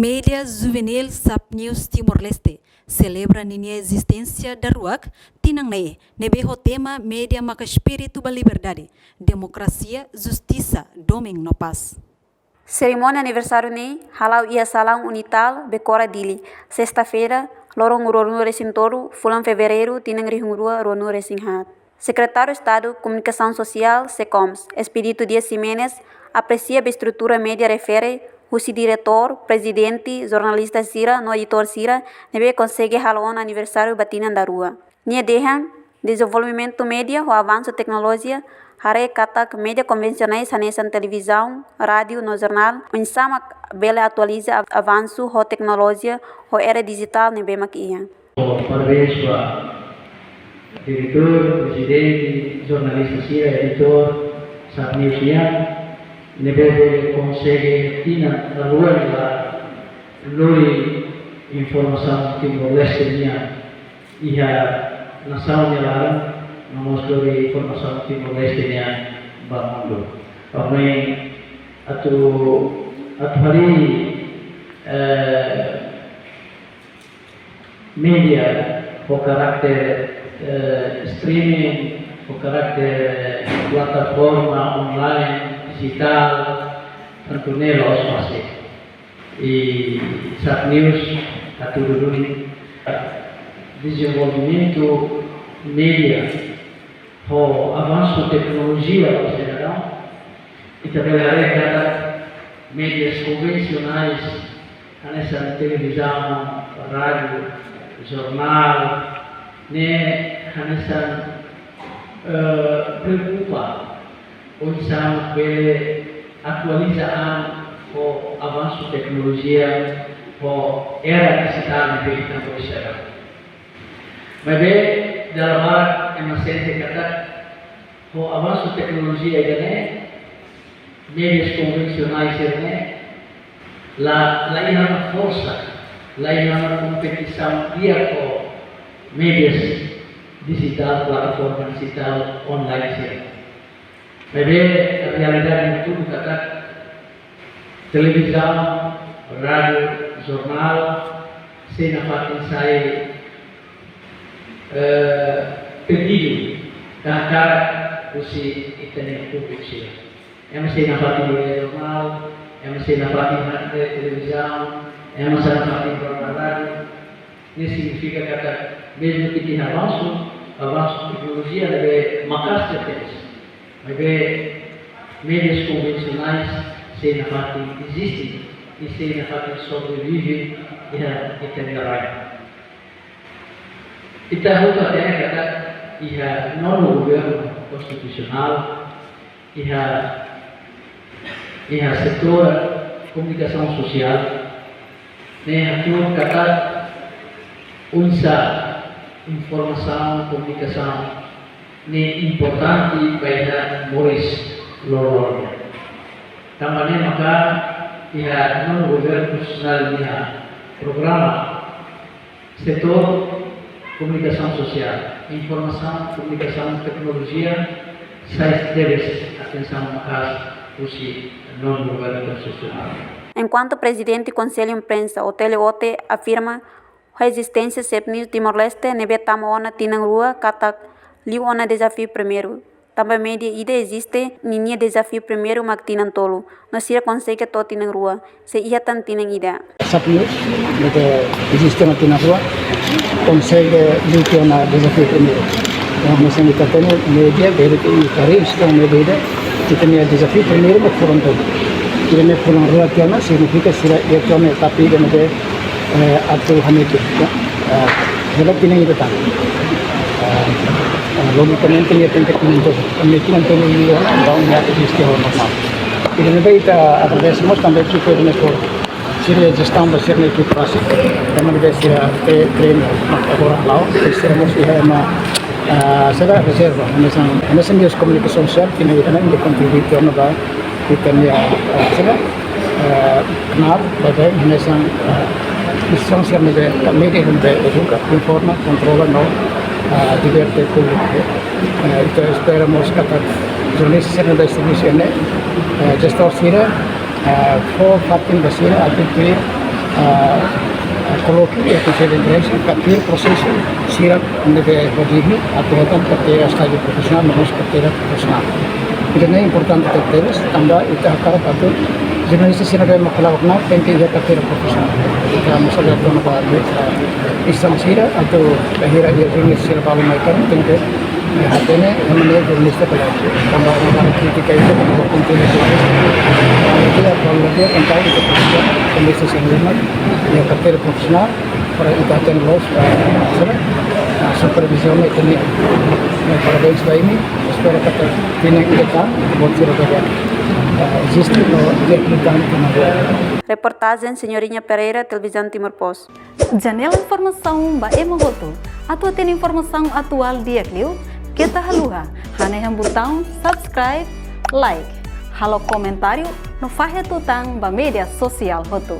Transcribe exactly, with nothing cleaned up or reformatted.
Média juvenil Sap News Timor-Leste selebra ninia ezisténsia daruak tinan ne'e, ne'ebé ho tema Média maka espíritu ba liberdade, demokrasia, justisa, domin no pás. Serimónia aniversáriu ne'e hala'o iha salaun Unital, Becora, Dili, sesta-feira, loron ruanulu-resin-tolu, fulan fevereiru, tinan rihun rua ruanulu-resin-haat. Sekretáriu Estadu Komunikasaun Sosiál, SECOMS, Expedito Dias Ximenes, apresia ba estrutura média refere, husi diretór, prezidente, jornalista sira no editór sira ne'ebé konsege halo ona aniversáriu ba tinan daruak. Nia dehan, dezenvolvimentu média ho avansu teknolojia haree katak média konvensionais hanesan televizaun, rádiu no jornál oinsá mak bele atualiza av-, avansu ho teknolojia ho era dijitál ne'ebé mak iha. Parabéns ba diretór, prezidente, jornalista sira, editór, Sap News nian, ne'ebé bele konsege tinan rua ne'e la lori informasaun Timor-Leste nian iha nasaun nia laran, no mós lori informasaun Timor-Leste nian ba mundu. Tanba ne'e atu, atu harii, eh, média ho karáter, eh, streaming, ho karáter, eh, plataforma online, dijitál, tantu ne'e la'ós fásil. I Sap News atu duni dezenvolvimentu média ho avansu teknolojia ba sidadaun, ita bele haree katak médias konvensionais, hanesan televizaun, rádiu, jornál, ne'e hanesan, eh, preokupa oinsá mak bele atualiza an ho avansu teknolojia, ho era dijitál ne'ebé ita horisada. Maibé, dala barak ema sente katak ho avansu teknolojia ida-ne'e, médias konvensionais sira-ne'e la, la iha ona forsa, la iha ona kompetisaun di'ak ho médias dijitál, plataforma dijitál online sira. Maibé realidade ne'e tuir katak televizaun, rádiu, jornál sei nafatin sai, eh, pedidu ka hakarak husi ita-nia públiku sira. Ema sei nafatin lee jornál, ema sei nafatin haree televizaun, ema sei nafatin rona rádiu. Ne'e signifika katak, mezmu ke iha avansu, avansu teknolojia ne'ebé maka'as tebes, maibé médias konvensionais sei nafatin eziste, i sei nafatin sobrevive iha ita-nia rai. Ita hotu hatene katak iha nonu governu konstitusionál, iha, iha setór komunikasaun sosiál, ne'e hatutan katak oinsá informasaun, komunikasaun ne'e importante ba ita moris loroloron. Tanba ne'e maka iha nonu governu konstitusionál nia programa setór komunikasaun sosiál, informasaun, komunikasaun, teknolojia, sai tebes atensaun maka'as husi nonu governu konstitusionál. Enkuantu Prezidente Konsellu Imprensa, Otélio Ote, afirma, ho ezisténsia Sap News Timor-Leste ne'ebé tama ona tinan rua katak liu ona dezafiu primeiru. Tanba média ida eziste, ninia dezafiu primeiru mak tinan tolu, no sira konsege to'o tinan rua, sei iha tan tinan ida. Sap News, ne'ebé eziste ona tinan rua, konsege liu tiha ona dezafiu primeiru. Entaun, hanesan ita hatene, média, bele ita haree, ita média ida, ita-nia dezafiu primeiru mak fulan tolu. Ida-ne'e fulan rua tiha ona, signifika sira iha tiha ona etape ida ne'ebé, eh, atu hametin, ya. Eh, hela tinan ida tan. Eh, eh, logikamente, nia tenke tinan tolu. Tanba tinan tolu liu ona, entaun nia eziste ho normál. Ida-ne'ebé ita agradese mós tanba ekipa ida-ne'e por sira jestaun ba sira-nia ekipa rasik. Tanba ne'ebé sira te-, treinu mak agora hala'o, sira mós iha ema, ah, sira rezerva, hanesan, hanesan meius komunikasaun sosiál, ke ne'e ita-nia kontribuisaun ba ita-nia, ah, sira, ah, knaar, ba ita hanesan, ah, misaun sira ne'ebé, média ne'ebé eduka, informa, kontrola no, ah, diverte públiku. Eh, ita espera mós katak jornalista sira ne'ebé servisu iha ne'e, eh, jestaun sira, eh, fó fatin ba sira atu tuir ah, koloka iha konsellu imprensa, katak prosesu sira ne'ebé hodi atu hetan karteira estájiu profisionál, no mós karteira profisionál. Entaun, importante tebes, tanba ita hakarak atu jornalista sira ne'ebé mak kolaboradu tenke iha karteira profisionál. Ita mós alerta ona ba, ah, instansia sira atu bainhira iha jornalista sira balu mai tan, tenke, eh, hatene, eh, maneira jornalista bele. Tanba ha'u hakarak kritika ita, tanba konteúdu jornalista. Tanba ita, kalau dia tentang itu, jornalista sira ne'ebé mak iha karteira profisionál, para ita hatene loos, eh, sabe? Ah, supervizaun ne'e tenke, eh, parabéns ba imi, espera katak tinan ida tan, buat sira-ne'ebé, eh, eziste, no di'ak liután, no. Reportajen Senhorinha Pereira, Televizaun Timor Post. Janela informasaun ba ema hotu. Atu hatene informasaun atuál di'ak liu, keta haluha hanehan butaun subscribe, like, halo komentáriu, no fahe tutan ba média sosiál hotu.